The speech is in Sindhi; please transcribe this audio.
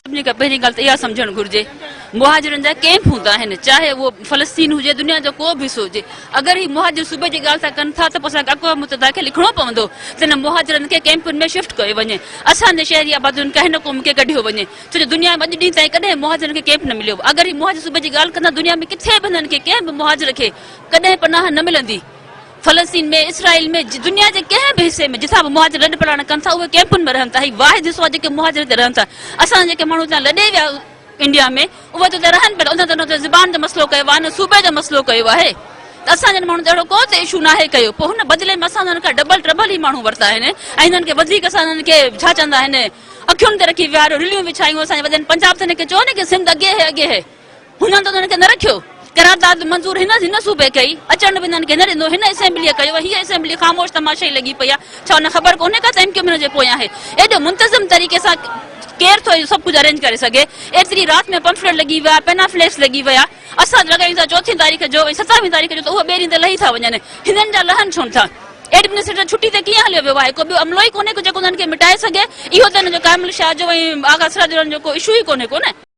سڀني کان پهرين ڳالهه ته اها سمجهڻ گهرجي مهاجرن جا ڪيمپ هوندا آهن چاهي اهو فلسطين هجي دنيا جو ڪو به حصو هجي اگر هي مهاجر صوبي جي ڳالهه ٿا ڪن ٿا ته پوء اسان کي اقوام متحده کي لکڻو پوندو ته هن مهاجرن کي ڪيمپن ۾ شفٽ ڪيو وڃي اسان جي شهري آبادين کان هن قوم کي ڪڍيو وڃي ڇو جو دنيا ۾ اڄ ڏينهن تائين ڪڏهن مهاجرن کي ڪيمپ نه مليو اگر هي مهاجر صوبي جي ڳالهه ڪندا دنيا ۾ ڪٿي به هنن کي ڪنهن به مهاجر کي ڪڏهن پناهه نه ملندي. فلسطين ۾، اسرائيل ۾، دنيا جي ڪنهن به حصي ۾ جتان به مهاجر لڏ پلاڻ ڪن ٿا اهي ڪيمپن ۾ رهن ٿا. هي واحد حصو آهي جيڪي مهاجر هتي رهن ٿا. اسان جا جيڪي ماڻهو هتان لڏي ويا انڊيا ۾ اهي ته هتي رهن پيا ٿا. انهن ته نه ته زبان جو مسئلو ڪيو آهي نه صوبي جو مسئلو ڪيو آهي ته اسان جن ماڻهن ته اهڙو ڪو ته اشو ناهي ڪيو. پوء هن بدلي ۾ اسان انهن کان ڊبل ٽربل هي ماڻهو ورتا آهن ۽ هنن کي وڌيڪ اسان انهن کي ڇا چوندا آهن اکين تي رکي ويهاريو رليون وڇايون اسان جي وڏن پنجاب ته هن کي چئو نه ڪي سنڌ اڳي هي اڳي هي. هنن ته انهن کي نه رکيو. قرارداد منظور هن هن صوبي ڪئي، اچڻ به هنن کي نه ڏنو، هن اسيمبليء ڪيو ۽ هيء اسيمبلي خاموش تماشائي لڳي پئي آهي، ڇا ان خبر ڪونهي ڪا ته ايم ڪيو ايم هن جي پويان آهي؟ ايڏو منتظم طريقي سان ڪير ٿو اهو سڀ ڪجهه ارينج ڪري سگهي؟ ايتري رات ۾ پمفليٽ لڳي ويا، پينافليڪس لڳي ويا، اسان لڳايون ٿا چوٿين تاريخ جو ۽ ستاويهين تاريخ جو ته اهي ٻئي ڏينهن تي لهي ٿا وڃن، هنن جا لهن ڇو نٿا؟ ايڊمنسٽريٽر ڇٽي تي ڪيئن هليو ويو آهي؟ ڪو ٻيو عملو ئي ڪونهي ڪو جيڪو انهن کي مٽائي سگهي؟ اهو ته هن جو ڪامل شاهه جو ۽ آغا سراج الرحمان جو ڪو اشو ئي ڪونهي ڪو نه؟